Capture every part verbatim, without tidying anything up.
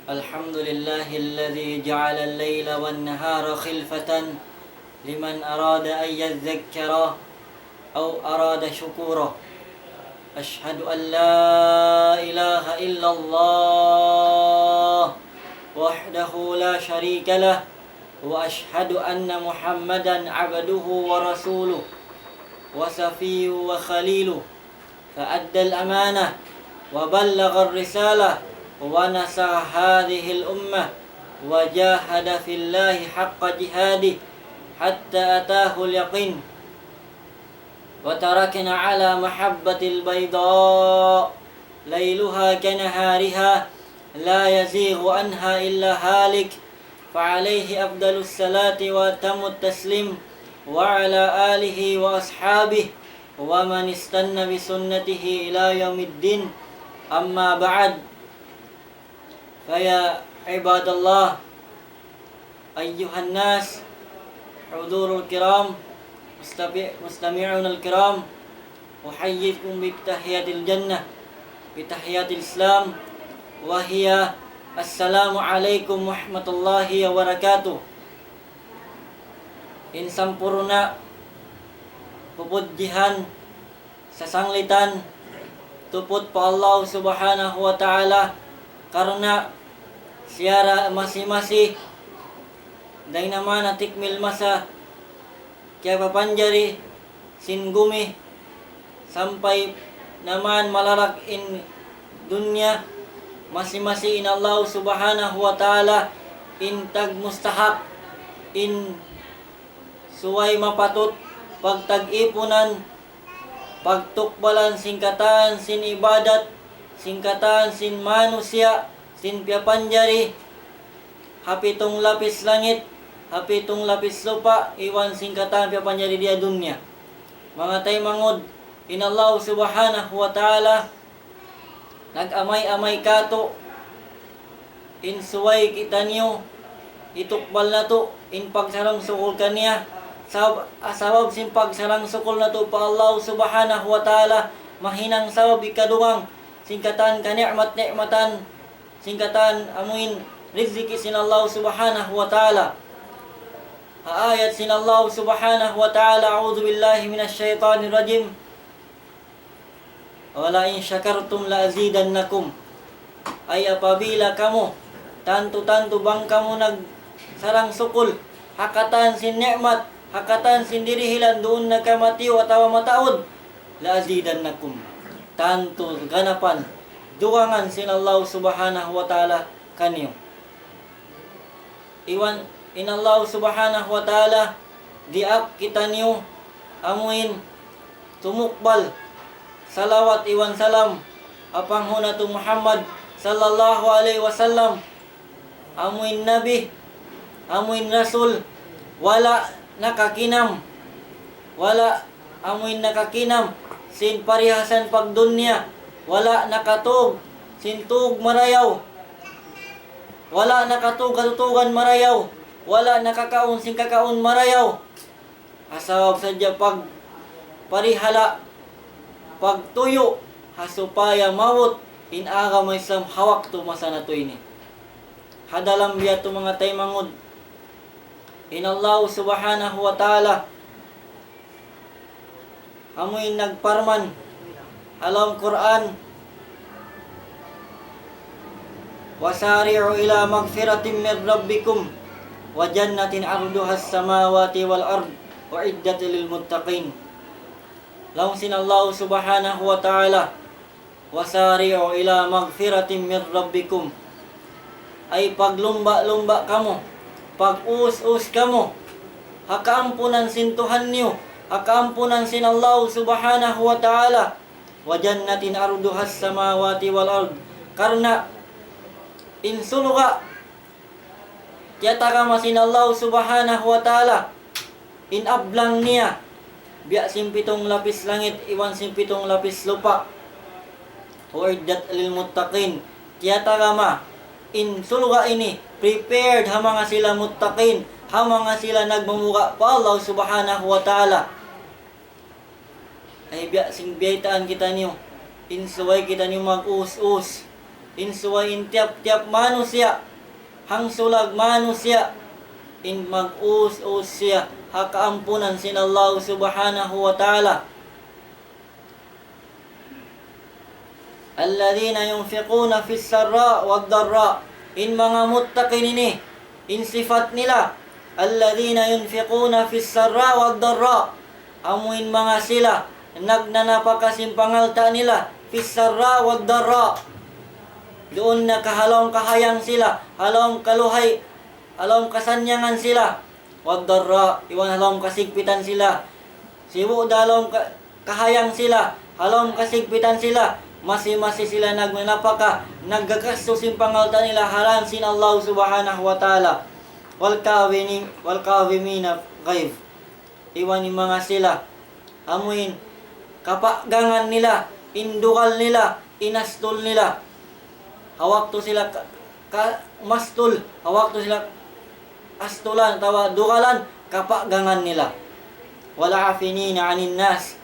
الحمد لله الذي جعل الليل والنهار خلفة لمن أراد أن يذكر أو أراد شكورا. أشهد أن لا إله إلا الله وحده لا شريك له، وأشهد أن محمدا عبده ورسوله وصفيه وخليله، فأدى الأمانة وبلغ الرسالة ونصح هذه الأمة وجاهد في الله حق جهاده حتى أتاه اليقين، وتركنا على محبة البيضاء ليلها كنهارها لا يزيغ عنها إلا هالك، فعليه أفضل الصلاة وأتم التسليم، وعلى آله وأصحابه ومن استن بسنته إلى يوم الدين. أما بعد، فيا عباد الله، أيها الناس، حضور الكرام، مستمع-، مستمعون الكرام، أحييكم بتحية الجنة، بتحية الإسلام، وهي السلام عليكم ورحمة الله وبركاته. In sampurna' pupudjihan, sasanglitan, tuput pa Allah Subhanahu wa Ta'ala, karna' siya ra masi-masi, dayn ha manga tikmil masa, kiyapapanjari sin gumi, sampay na man malarak in dunya, masi-masi in Allah Subhanahu wa Ta'ala, in tagmustahak, in subay mapatut, pagtag-ipunan, pagtukbalan sin katan sin ibadat, sin katan sin manusiya', sin piyapanjari ha pitung lapis langit, ha pitung lapis lupa', iban sin katan piyapanjari dii ha dunya. Manga taymanghud, in Allah Subhanahu wa Ta'ala nag-amay-amay kātu', in subay kitaniyu, hitukbal natu' in pagsarang-sukul kaniya, sab-, sabab sin pagsarang-sukul natu' pa Allah Subhanahu wa Ta'ala, mahinang sabab hikadugang sin katan kani'mat-ni'matan, sin katan amuin rizki sin Allah Subhanahu wa Ta'ala. Ha ayat sin Allah Subhanahu wa Ta'ala, أعوذ بالله من الشيطان الرجيم. ولئن شكرتم لأزيدنكم. Ay apabila kamu, tantu-tantu bang kamu nagsarang-sukul, ha katan sin ni'mat, ha katan sin dirihilan duun na kamu matiyu' atawa mataud, لأزيدنكم. Tantu ganapan, dugangan sin Allah Subhanahu wa Ta'ala kaniyu. Iban in Allah Subhanahu wa Ta'ala, diyaak kitaniyu amuin tumukbal salawat iban salam ha panghu' natu' Muhammad sallallahu alayhi wasallam, amuin nabi, amuin rasul, wala' nakakinam, wala' amuin nakakinam sin parihasan pagdunya, wala' nakatug sin tug marayaw, wala' nakatug katutugan marayaw, wala' nakakaun sin kakaun marayaw. Ha sabab sadja pagparihala', pagtuyu', ha supaya maabut in agama Islam ha waktu masa natu' ini. Ha dalam biya' tu manga taymanghud, in Allah Subhanahu wa Ta'ala amuin nagparman ha lawm Qur'an, وسارعوا إلى مغفرة من ربكم وجنة عرضها السماوات والأرض أعدت للمتقين. Laung sin Allah Subhanahu wa Ta'ala, وسارعوا إلى مغفرة من ربكم. Ay paglumba'-lumba' kamu, pag-us-us kamu ha kaampunan sin Tuhan niyu, ha kaampunan sin Allah Subhanahu wa Ta'ala. وجنة عرضها السماوات والأرض. Karna' in surga' tiyatagama sin Allah Subhanahu wa Ta'ala, in ablang niya biya' sin pitung lapis langit iban sin pitung lapis lupa'. أعدت للمتقين. Tiyatagama in surga' ini prepared ha manga sila muttaqin, ha manga sila nagmamuga' pa Allah Subhanahu wa Ta'ala. Ay biya' sin biyaytaan kitaniyu, in subay kitaniyu mag-us-us, In subay in tiyap-tiyap manusiya', hangsulag manusiya', in mag-us-us siya ha kaampunan sin Allah Subhanahu wa Ta'ala. الذين ينفقون في السراء والضراء. In manga muttaqin ini, in sifat nila, الذين ينفقون في السراء والضراء. Amu in manga sila, nagnanapaka sin pangalta' nila, في السراء والضراء. Duun na ka ha lawm kahayang sila, ha lawm kaluhay, ha lawm kasannyangan sila. والضراء, iban ha lawm kasigpitan sila. Sibu' da ha lawm ka-, kahayang sila, ha lawm kasigpitan sila. Masi-masi sila nagnanapaka, nagkakasu sin pangalta' nila ha dān sin Allah Subhanahu wa Ta'ala. والكاظمين، والكاظمين الغيظ. Iban in manga sila, amuin kapagangan nila, in dugal nila, in astul nila. Ha waktu sila ka-, ka-, mastul, ha waktu sila astulan, atawa dugalan, kapagangan nila. والعافين عن الناس.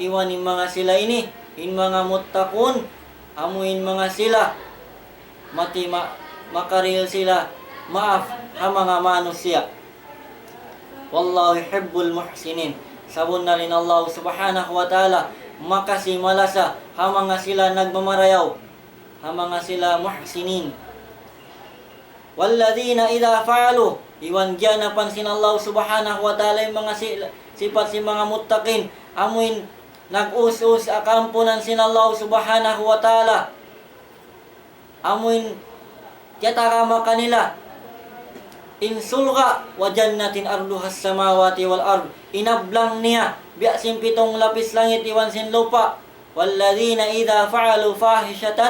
Iban in manga sila ini, in manga muttaqun, amuin manga sila, mati ma-, makarihil sila maap ha manga manusiya'. والله يحب المحسنين. Sabunnal in Allah Subhanahu wa Ta'ala makasi malasa ha manga sila nagmamarayaw, ha manga sila muhsinin. والذين إذا فعلوا, iban giyanapan sin Allah Subhanahu wa Ta'ala in manga si-, sipat sin manga muttaqin, amuin nag-us-us ha kaampunan sin Allah Subhanahu wa Ta'ala. Amuin tiyatagama kanila in surga', وجنة عرضها السماوات والأرض, in ablang niya biya' sin pitung lapis langit iban sin lupa'. والذين إذا فعلوا فاحشة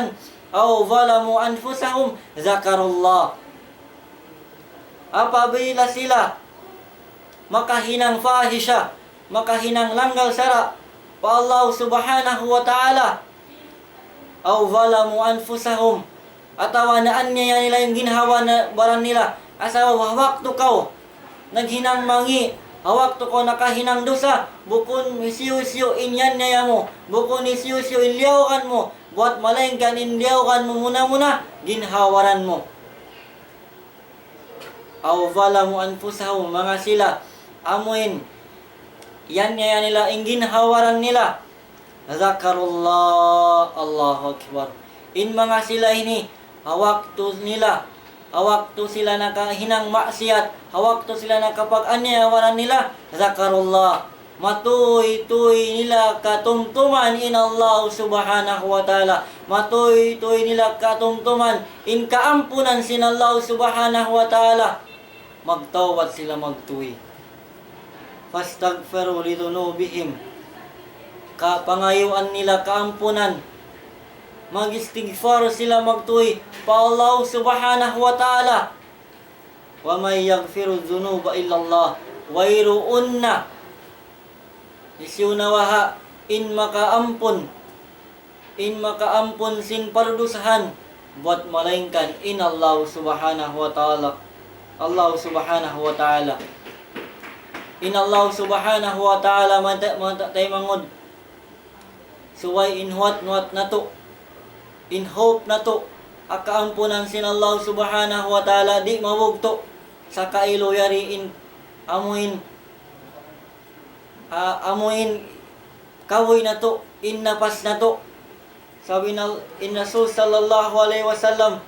أو ظلموا أنفسهم ذكروا الله. Apabila sila makahinang fahisha, makahinang langgal sara' pa Allah Subhanahu wa Ta'ala, أو ظلموا أنفسهم, atawa naanyaya nila in ginhawa-baran nila, asal waktu kaw naghinang mangi', ha waktu kaw nakahinang dusa, bukun hisiyu-siyu in iyanaya mu, bukun hisiyu-siyu in liyawgan mu, buwat malaingkan in liyawgan mu muna-muna, ginhawa-baran mu. أو ظلموا أنفسهم, manga sila, amuin iyanaya nila in ginhawa-baran nila. ذكروا الله, Allahu Akbar. In manga sila ini, ha waktu nila, ha waktu sila nakahinang maksiyat, ha waktu sila nakapag-anyaya ha baran nila, ذكروا الله. Matuytuy nila katumtuman in Allah Subhanahu wa Ta'ala. Matuytuy nila katumtuman in kaampunan sin Allah Subhanahu wa Ta'ala. Magtawbat sila magtuy. فاستغفروا لذنوبهم. Kapangayuan nila kaampunan. Mag-istighfar sila magtuy pa Allah Subhanahu wa Ta'ala. ومن يغفر الذنوب إلا الله. Wayruun na hisiyu na baha' in makaampun, in makaampun sin pardusahan, buwat malaingkan in Allah Subhanahu wa Ta'ala. Allah Subhanahu wa Ta'ala. In Allah Subhanahu wa Ta'ala, mata-, mata-, taymanghud. Subay in huwat-huwat natu', in hope natu', ha kaampunan sin Allah Subhanahu wa Ta'ala di' mabugtu', sa' kailu yari in amuin, ah, amuin kabuhi' natu', in napas natu'. Sabab in Rasul sallallahu alayhi wasallam,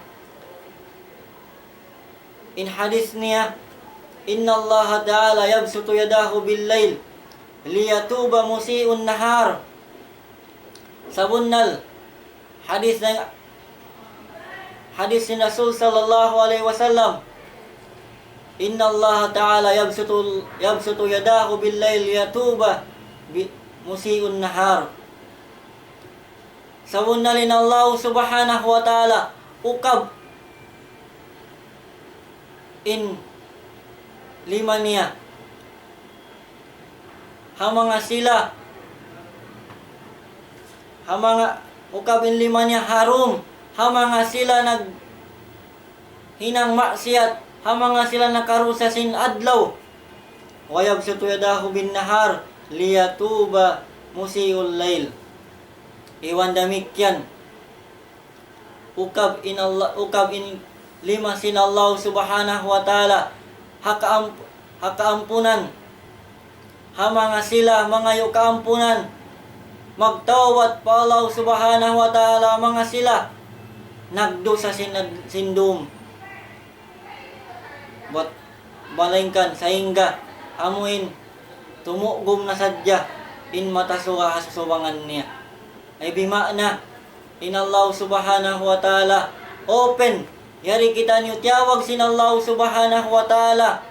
in hadith niya, إن الله تعالى يبسط يداه بالليل ليتوب مسيء النهار. Sabunnal, hadith na, hadith sin Rasul sallallahu alayhi wasallam, إن الله تعالى يبسط، يبسط يداه بالليل ليتوب ب-، مسيء النهار. Sabunnal in Allah Subhanahu wa Ta'ala ukab in lima niya ha manga sila, ha manga, ukab in lima niya ha dūm ha manga sila naghinang maksiyat, ha manga sila nakarusa sin adlaw. ويبسط يداه بالنهار ليتوب مسيء الليل. Iban damikkiyan, Ukab in Allah, ukab in lima sin Allah Subhanahu wa Ta'ala, ha kaamp-, ha kaampunan. Ha manga sila mangayu' kaampunan, magtawbat pa Allah Subhanahu wa Ta'ala, manga sila nagdusa sin, sin dum. Bat malaingkan sahingga amuin tumugum na sadja in mata suga ha susubangan niya. Ay bima'na, in Allah Subhanahu wa Ta'ala open. Yari kitaniyu tiyawag sin Allah Subhanahu wa Ta'ala.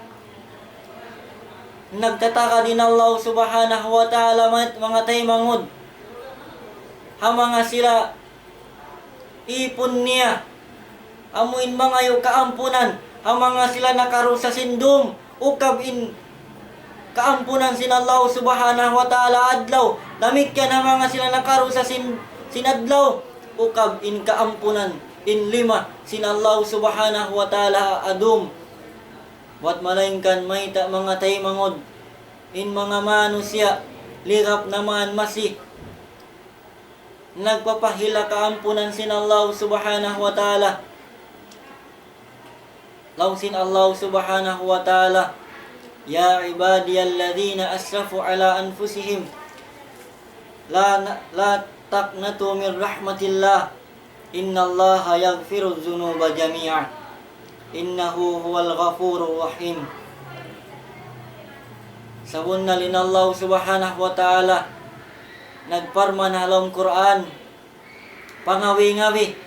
Nagtatagad in Allah Subhanahu wa Ta'ala, ma-, manga taymanghud. Ha manga sila ipun niya, amuin mangayu' kaampunan, ha manga sila nakarusa sin dum, ukab in kaampunan sin Allah Subhanahu wa Ta'ala adlaw. Damikkiyan ha manga sila nakarusa sin, sin adlaw, ukab in kaampunan, in lima sin Allah Subhanahu wa Ta'ala ha dum. Bat malaingkan mayta' manga taymanghud, in manga manusiya', lirap naman masi nagpapahila' kaampunan sin Allah Subhanahu wa Ta'ala. Laung sin Allah Subhanahu wa Ta'ala, يا عبادي الذين أسرفوا على أنفسهم لا ن-، لا تقنطوا من رحمة الله إن الله يغفر الذنوب جميعا إنه هو الغفور الرحيم. Sabunnal in Allah Subhanahu wa Ta'ala nagparman ha lawm Qur'an, pangawi-ngawi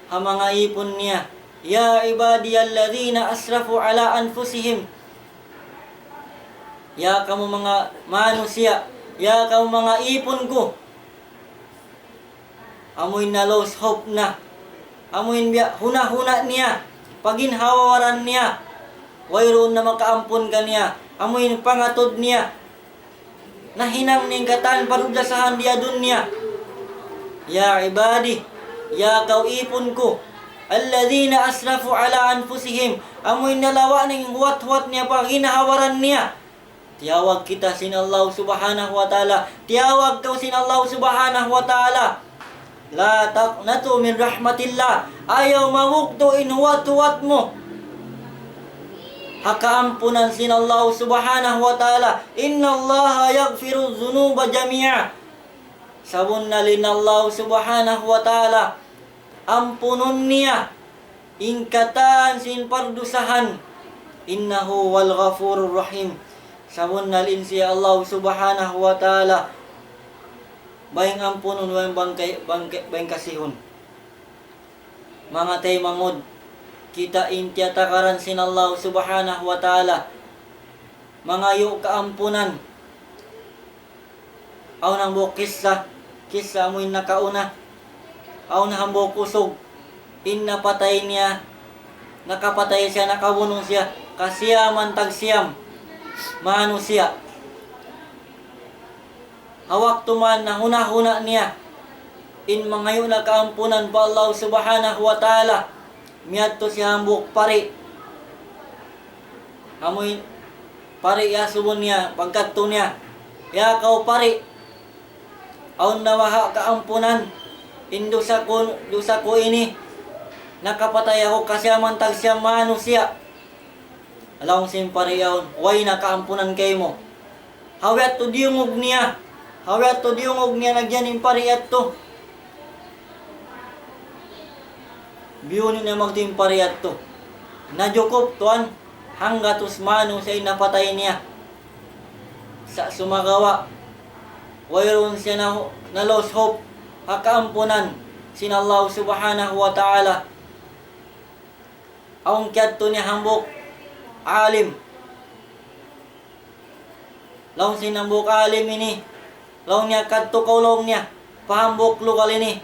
ha manga ipun niya, يا عبادي الذين أسرفوا على أنفسهم. Ya kamu manga manusiya', ya kamu manga ipun ku. Amuin na-lose hope na. Amuin biya' huna-huna niya, paginhawa-baran niya, wayruun na makaampun kaniya. Amuin pangatud niya, nahinang niya in katan pardusahan dii ha dunya. يا عبادي, ya kaw ipun ku, الذين أسرفوا على أنفسهم, amuin nalawa' na in huwat-huwat niya, paginhawa-baran niya. Tiyawag kita sin Allah Subhanahu wa Ta'ala. Tiyawag kaw sin Allah Subhanahu wa Ta'ala. لا تقنطوا من رحمة الله. Ayaw mabugtu' in huwat-huwat mu ha kaampunan sin Allah Subhanahu wa Ta'ala. إن الله يغفر الذنوب جميعا. Sabunnal in Allah Subhanahu wa Ta'ala ampunun niya in katan sin pardusahan. إنه هو الغفور الرحيم. Sabunnal in siya Allah Subhanahu wa Ta'ala bayng ampunun, bayng bangkay, bangkay, bayng kasihun. Manga taymanghud, kita' in tiyatakaran sin Allah Subhanahu wa Ta'ala mangayu' kaampunan. Awn hambuuk kissa, kissa amuin nakauna. Awn hambuuk usug, in napatay niya, nakapatay siya, nakabunu' siya, kasiyaman tagsiyam manusiya'. Ha waktu man nahuna-huna niya in mangayu' na kaampunan pa Allah Subhanahu wa Ta'ala, miyadtu siya hambuuk pari. Amuin pari, iyasubu niya, pagkadtu niya, "Ya kaw pari, awn na baha' kaampunan in dusa ku, dusa ku ini? Nakapatay aku kasiyaman tagsiyam manusiya'." Laung sin pari yaun, "Way na kaampunan kaymu." Hawiyat tu diyungug niya. Hawiyat tu diyungug niya, nagyan in pari yadtu. Biyunu' niya magtuy in pari yadtu. Najukup tuwan, hanggatus manusiya' in napatay niya. Sa' sumagawa', wayruun siya na, na-lose hope ha kaampunan sin Allah Subhanahu wa Ta'ala. Awn kiyadtu niya hambuuk alim. Laung sin hambuuk alim ini, laung niya, "Kadtu kaw," laung niya, "pa hambuuk lugal ini.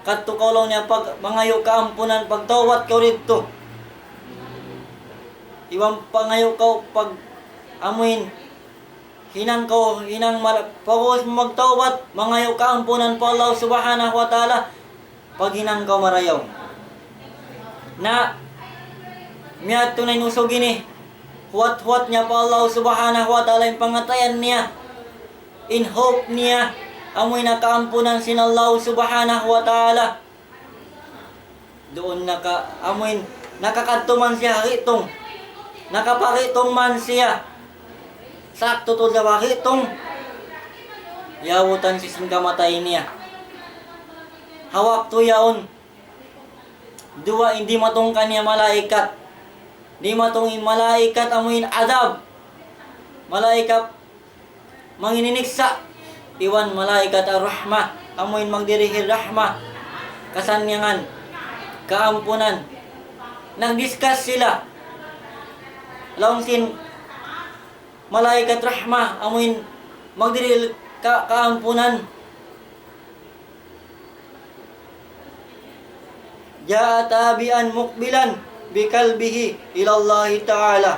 Kadtu kaw," laung niya, "pag-, mangayu' kaampunan, pagtawbat kaw didtu. Iban pangayu' kaw pag-, amuin, hinang kaw, hinang mal-, pag'ubus mu magtawbat, mangayu' kaampunan pa Allah Subhanahu wa Ta'ala, paghinang kaw marayaw." Na, miyadtu na in usug ini, huwat-huwat niya pa Allah Subhanahu wa Ta'ala in pangatayan niya, in hope niya, amuin na kaampunan sin Allah Subhanahu wa Ta'ala. Duun naka, amuin, nakakadtu man siya ha gi'tung. Nakaparitung man siya. Saktu tuud ha gi'tung. Yabutan siya sin kamatay niya. Ha waktu yaun, duwa in dimatung kaniya malaikat. Dimatung in malaikat amuin adab. Malaikat mangininiksa', iban malaikat ar-rahmah, amuin magdirihil rahmah, kasannyangan, kaampunan. Nag-discuss sila. Laung sin malaikat rahmah, amuin magdirihil ka-, kaampunan. جاء تائبا مقبلا بقلبه إلى الله تعالى.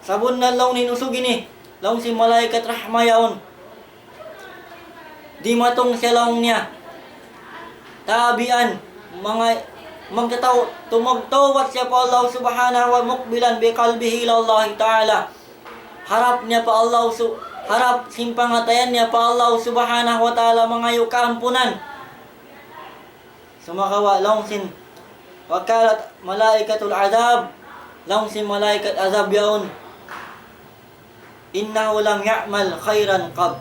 Sabunnal laung niya in usug ini, laung sin malaikat rahmah yaun. Dimatung siya laung niya. Tabian, manga, magtataw-, tumagtawbat siya pa Allah subhanahu wa, مقبلا بقلبه إلى الله تعالى. Harap niya pa Allah su-, harap sin pangatayan niya pa Allah subhanahu wa ta'ala mangayu' kaampunan. Sumagawa' laung sin, وقالت ملائكة العذاب, laung sin malaikat azab yaun, إنه لم يعمل خيرا قط.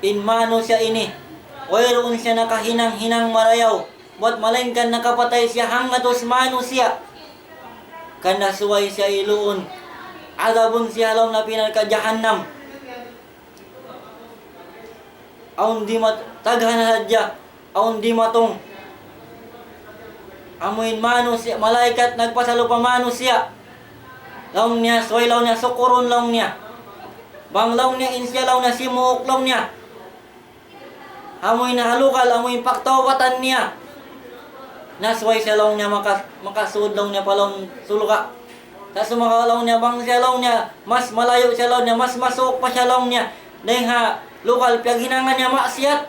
In manusiya' ini, wayruun siya nakahinang-hinang marayaw, buwat malaingkan nakapatay siya hangatus manusiya'. Hangkan subay siya iluun, azabun siya ha lawm api narka' jahannam. Awn dimat-, tagha na sadja, awn dimatung. Amuin manusiya', malaikat nagpasalu pa manusiya'. Laung niya, subay laung niya, sukurun laung niya. Bang laung niya, in siya laung niya, simuuk laung niya. Amuin ha lugal, amuin pagtawbatan niya. Na subay siya laung niya maka-, makasud laung niya pa lawm surga'. Sa' sumagawa' laung niya, bang siya laung niya, mas malayu' siya laung niya, mas masuuk pa siya laung niya. Dayn ha lugal piyaghinangan niya maksiyat,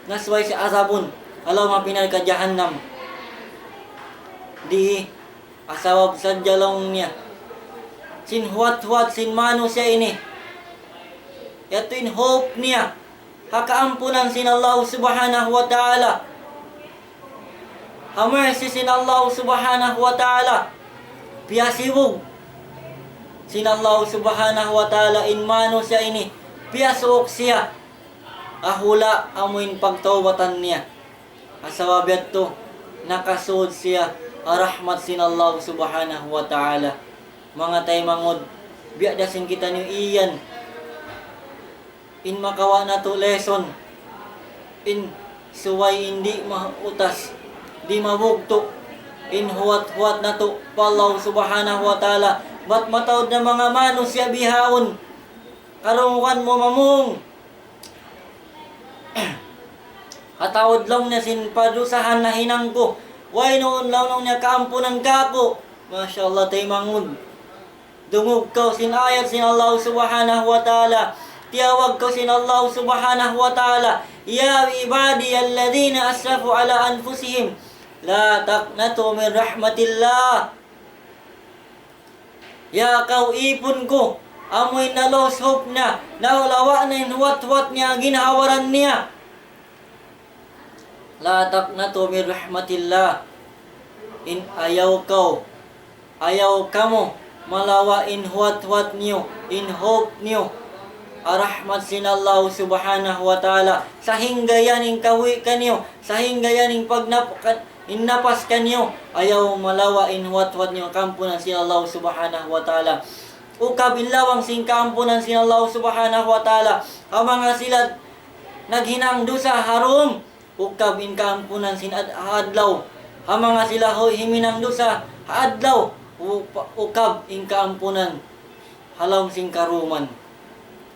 na subay siya azabun ha lawm api narka' jahannam. Di', ha sabab sadja laung niya sin huwat-huwat sin manusiya' ini. Yadtu in hope niya ha kaampunan sin Allah subhanahu wa ta'ala. Ha mercy sin Allah subhanahu wa ta'ala. Piyasibug sin Allah subhanahu wa ta'ala in manusiya' ini. Piyasuuk siya ha hula' amuin pagtawbatan niya. Ha sabab yadtu, nakasud siya ha rahmat sin Allah subhanahu wa ta'ala. Manga taymanghud, biya' da sin kitaniyu yan. In makawa' natu' lesson, in subay in di' mautas, di' mabugtu', in huwat-huwat natu' pa Allah subhanahu wa ta'ala, bat mataud na manga manusiya' bihaun, karungugan mu mamung. Ha taud laung niya sin padusahan nahinang ku, wayruun laung niya kaampunan kāku'. Masha Allah, taymanghud. Dungug kaw sin ayat sin Allah subhanahu wa ta'ala. Tiyawag kaw sin Allah subhanahu wa ta'ala. يا عبادي الذين أسرفوا على أنفسهم لا تقنطوا من رحمة الله. Ya kaw ipun ku, amuin na-lose hope niya, nahulawa' na in huwat-huwat niya, ginhawa-baran niya. لا تقنطوا من رحمة الله. In ayaw kaw, ayaw kamu malawa' in huwat-huwat niyu, in hope niyu ha rahmat sin Allah subhanahu wa ta'ala. Sahingga yan in kabuhi' kaniyu, sahingga yan in pagnap-, ka-, in napas kaniyu, ayaw malawa' in huwat-huwat niyu kaampunan sin Allah subhanahu wa ta'ala. Ukab in lawang sin kaampunan sin Allah subhanahu wa ta'ala ha manga sila naghinang dusa ha dum, ukab in kaampunan sin ad-, ha adlaw. Ha manga sila hu-, huminang dusa ha adlaw, u-, ukab in kaampunan ha lawm sin karuman.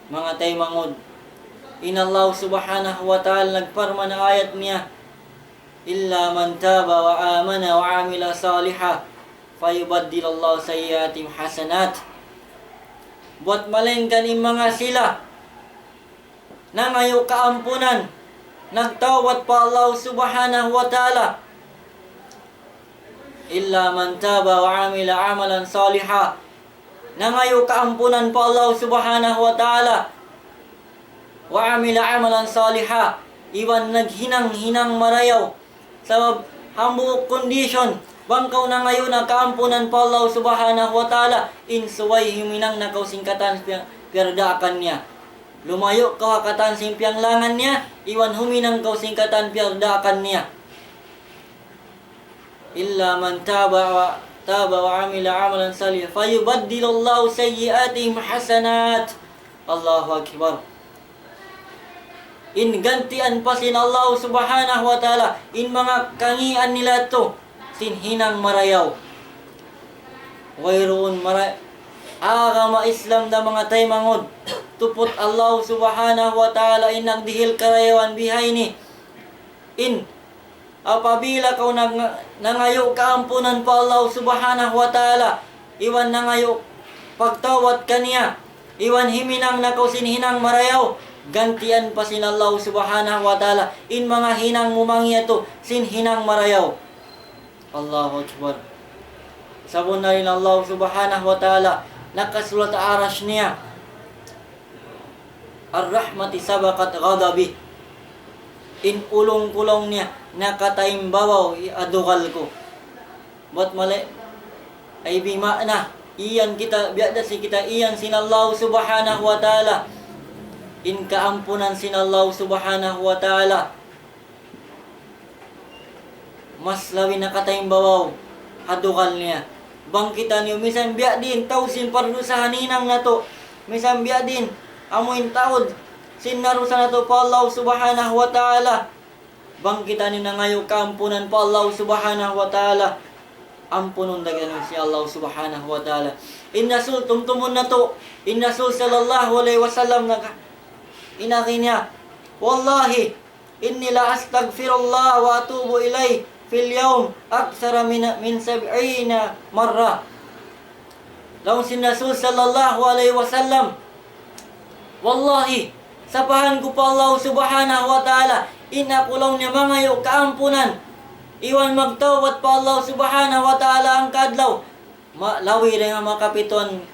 Manga taymanghud, in Allah subhanahu wa ta'ala nagparman ha ayat niya, إلا من تاب وآمن وعمل صالحا فيبدل الله سيئاتهم حسنات. Buwat malaingkan in manga sila nangayu' kaampunan, nagtawbat pa Allah subhanahu wa ta'ala. إلا من تاب وعمل عملا صالحا. Nangayu' kaampunan pa Allah subhanahu wa ta'ala. وعمل عملا صالحا. iban naghinang-hinang marayaw. Sabab hambuuk condition, bang kaw nangayu' na kaampunan pa Allah Subhanahu wa Ta'ala, in subay huminang na kaw sin katan piya-, piyardaakan niya. Lumayu' kaw ha katan sin piyanglangan niya, iban huminang kaw sin katan piyardaakan niya. إلا من تاب و-، تاب وعمل عملا صالحا فيبدل الله سيئاتهم حسنات. Allahu Akbar. In gantian pa sin Allah Subhanahu wa Ta'ala, in manga kangīan nila yadtu, sin hinang marayaw. Wayruun mara-, agama Islam da manga taymanghud. Tuput Allah Subhanahu wa Ta'ala in nagdihil karayawan bihaini. In apabila kaw nang-, nangayu' kaampunan pa Allah Subhanahu wa Ta'ala, iban nangayu' pagtawbat kaniya, iban himinang na kaw sin hinang marayaw, gantian pa sin Allah Subhanahu wa Ta'ala in manga hinang mu mangi' yadtu sin hinang marayaw. Allahu Akbar. Sabunnal in Allah Subhanahu wa Ta'ala nakasulat ha Arash niya, الرحمة سبقت غضبي. In ulung-kulung niya nakataimbabaw ha dugal ku. Bat mali, ay bima'na, iyan kita, biya' da sin kita iyan sin Allah Subhanahu wa Ta'ala. In kaampunan sin Allah Subhanahu wa Ta'ala mas labi nakataimbabaw ha dugal niya. Bang kitaniyu, misan biya' diin taud sin pardusahan hinang natu', misan biya' diin amu in taud sin narusa natu' pa Allah Subhanahu wa Ta'ala. Bang kitaniyu nangayu' kaampunan pa Allah Subhanahu wa Ta'ala, ampunun da kitaniyu sin Allah Subhanahu wa Ta'ala. In Rasul, tumtumun natu', in Rasul sallallahu alayhi wasallam nag-, in agi niya, والله إني لأستغفر الله وأتوب إليه في اليوم أكثر من، من سبعين مرة. Laung sin Rasul sallallahu alayhi wasallam, "Wallahi, sapahan ku pa Allah Subhanahu wa Ta'ala, in aku laung niya mangayu' kaampunan, iban magtawbat pa Allah Subhanahu wa Ta'ala hangka adlaw, ma-, labi dayn ha makapituan."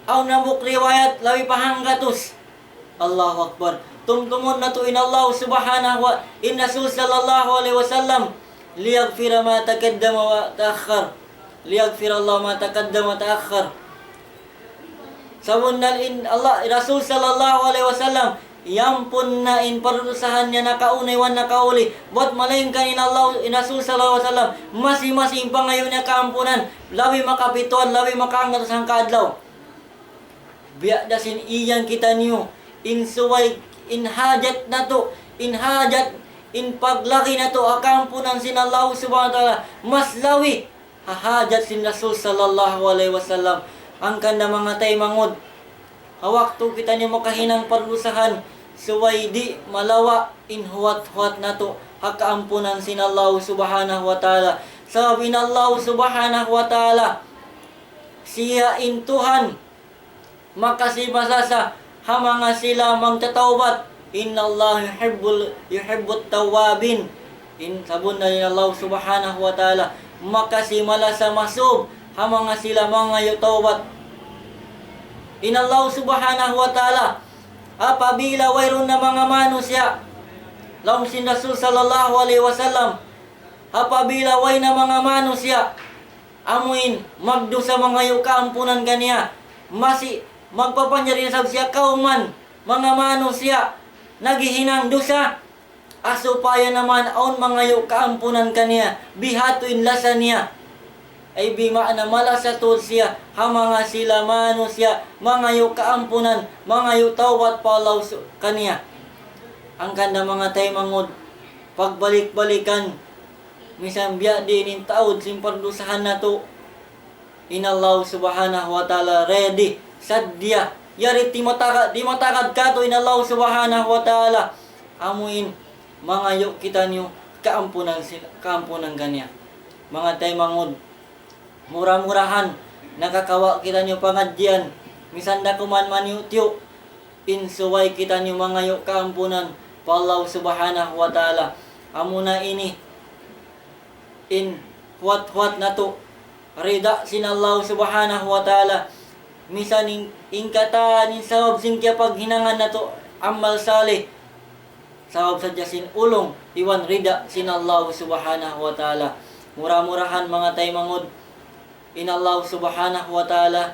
Awn hambuuk riwayat, labi pa hanggatus. Allahu Akbar. Tumtumun natu' in Allah Subhanahu wa, in Rasul sallallahu alayhi wasallam, ليغفر ما تقدم وتأخر. ليغفر الله ما تقدم وتأخر. Sabunnal in Allah, Rasul sallallahu alayhi wasallam, iyampun na in pardusahan niya nakauna iban nakauli. Bat malaingkan in Allah, in Rasul sallallahu alayhi wasallam, masi-masi in pangayu' niya kaampunan, labi makapituan, labi makahanggatus hangka adlaw. Biya' da sin iyan kitaniyu, in subay, in hajat natu', in hajat, in paglagi natu' ha kaampunan sin Allah Subhanahu wa Ta'ala, mas labi ha hajat sin Rasul sallallahu alayhi wasallam. Hangkan da manga taymanghud, ha waktu kitaniyu makahinang pardusahan, subay di' malawa' in huwat-huwat natu' ha kaampunan sin Allah Subhanahu wa Ta'ala. Sabab in Allah Subhanahu wa Ta'ala, siya in Tuhan makasi malasa ha manga sila magtatawbat. إن الله يحب، يحب التوابين. In sabunnal in Allah Subhanahu wa Ta'ala makasi malasa masub ha manga sila mangayu' tawbat. In Allah Subhanahu wa Ta'ala, apabila wayruun na manga manusiya', laung sin Rasul sallallahu alayhi wasallam, apabila way na manga manusiya', amuin magdusa mangayu' kaampunan kaniya, masi magpapanjari na isab siya kawman, manga manusiya' naghihinang dusa, ha supaya naman awn mangayu' kaampunan kaniya, bihadtu in lasa niya. Ay bima'na malasa tuud siya ha manga sila manusiya' mangayu' kaampunan, mangayu' tawbat pa Allah su-, kaniya. Hangkan da manga taymanghud, pagbalik-balikan, misan biya' diin in taud sin pardusahan natu', in Allah Subhanahu wa Ta'ala ready, saddiya. Yari di' matagad, di' matagad katu' in Allah Subhanahu wa Ta'ala. Amuin mangayu' kitaniyu kaampunan sil-, kaampunan kaniya. Manga taymanghud, mura-murahan nakakawa' kitaniyu pangadjian, misan da kuman maniyu'-tiyu', in subay kitaniyu mangayu' kaampunan pa Allah Subhanahu wa Ta'ala. Amuna ini in huwat-huwat natu', rida sin Allah Subhanahu wa Ta'ala. Misan in, in katan in sabab sin kiyapaghinangan natu', amal salih, sabab sadja sin ulung iban rida sin Allah Subhanahu wa Ta'ala. Mura-murahan, manga taymanghud, in Allah Subhanahu wa Ta'ala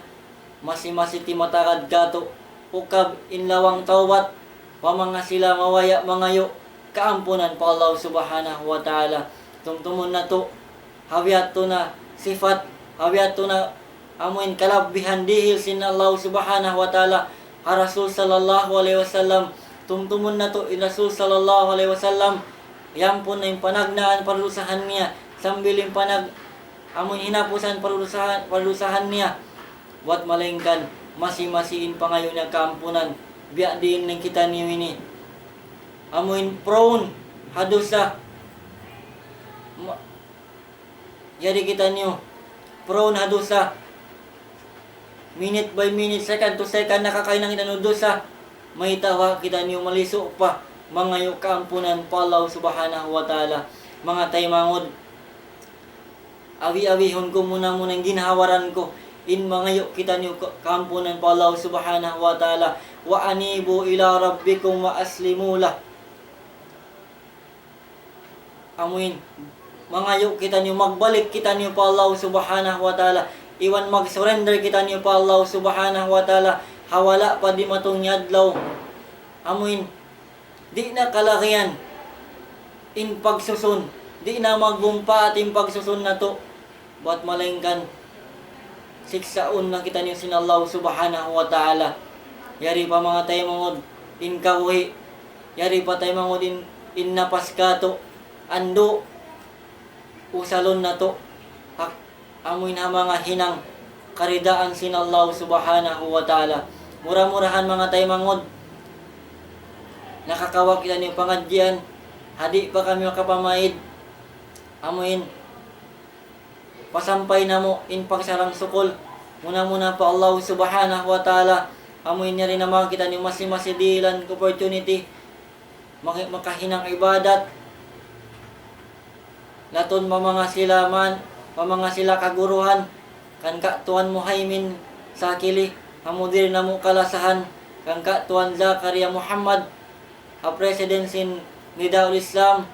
masi-masi timatagad katu', ukab in lawang tawbat, pa manga sila mabaya' mangayu' kaampunan pa Allah Subhanahu wa Ta'ala. Tumtumun natu', ha biya' yadtu na sipat, ha biya' yadtu na amuin kalabbihan dihil sin Allah Subhanahu wa Ta'ala ha Rasul sallallahu alayhi wasallam. Tumtumun natu', in Rasul sallallahu alayhi wasallam, iyampun na in panagnaan pardusahan niya, sambil in panag-, amuin hinapusan pardusahan, pardusahan niya. Buwat malaingkan, masi-masi in pangayu' niya kaampunan. Biya' diin na kitaniyu ini, amuin prone ha dusa. Ma-, yari kitaniyu prone ha dusa. Minute by minute, second to second, nakakahinang kitaniyu dusa. Mayta' kitaniyu malisu' pa mangayu' kaampunan pa Allah Subhanahu wa Ta'ala. Manga taymanghud, awi-awihun ku muna-muna in ginhawa-baran ku, in mangayu' kitaniyu ka-, kaampunan pa Allah Subhanahu wa Ta'ala. وأنيبوا إلى ربكم وأسلموا له. Amuin, mangayu' kitaniyu, magbalik kitaniyu pa Allah Subhanahu wa Ta'ala, iban mag-surrender kitaniyu pa Allah Subhanahu wa Ta'ala, ha wala' pa dimatung in adlaw. Amuin, di' na kalagihan in pagsusun, di' na magmumpaat in pagsusun natu'. Buwat malaingkan siksaun na kitaniyu sin Allah Subhanahu wa Ta'ala. Yari pa manga taymanghud in kabuhi', yari pa taymanghud in, in napas katu', andu', usalun natu', hak-, amuin ha manga hinang karidaan sin Allah Subhanahu wa Ta'ala. Mura-murahan, manga taymanghud, nakakawa' kitaniyu pangadjian, ha di' pa kami makapamaid, amuin pasampay namu' in pagsarang-sukul muna-muna pa Allah Subhanahu wa Ta'ala. Amuin yari na manga kitaniyu masi-masi dihilan opportunity maka-, makahinang ibadat. Latun pa manga sila man, pa manga sila kaguruhan, kan Ka' Tuan Muhaymin Sakili, ha mudir namu' kalasahan, kan Ka' Tuan Zakaria Muhammad, ha president sin Nidaul Islam,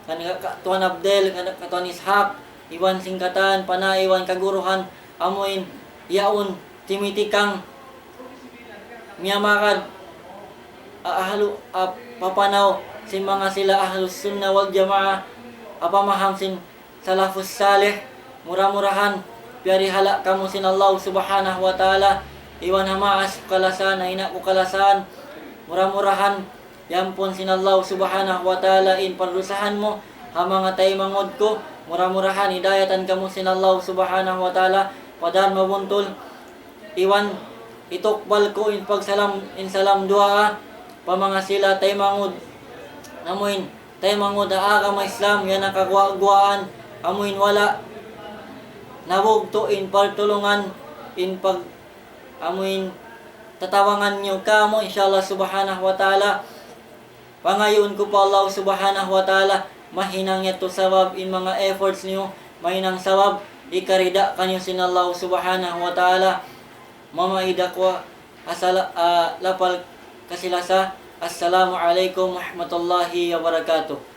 kan Ka', Ka' Tuan Abdel, kan Ka' Tuan Ishak, iban sin katan, panay iban kaguruhan, amuin yaun timitikang miyamagad, a-, ahlu, a-, papanaw sin manga sila Ahlus Sunnah wal Jamaah, a, pamaham sin Salafus Salih. Mura-murahan, piyarihala' kamu sin Allah Subhanahu wa Ta'ala, iban ha maas ku kalasahan, ha ina' ku kalasahan. Mura-murahan, iyampun sin Allah Subhanahu wa Ta'ala in pardusahan mu, ha manga taymanghud ku. Mura-murahan, hidayatan kamu sin Allah Subhanahu wa Ta'ala pa dān mabuntul. Iban itukbal ku in pagsalam, in salam duwaa pa manga sila taymanghud. Amuin taymanghud ha agama Islam, yan nakaguwa'-guwaan, amuin wala' nabugtu' in pagtulungan, in pag-, amuin tatabangan niyu kāmu', insya Allah Subhanahu wa Ta'ala. Pangayuun ku pa Allah Subhanahu wa Ta'ala, mahinang yadtu sabab in manga efforts niyu, mahinang sabab hikarida kaniyu sin Allah Subhanahu wa Ta'ala. Mamaid aku ha sala-, ah, lapal kasi-lasa. Assalamu alaykum warahmatullahi wabarakatuh.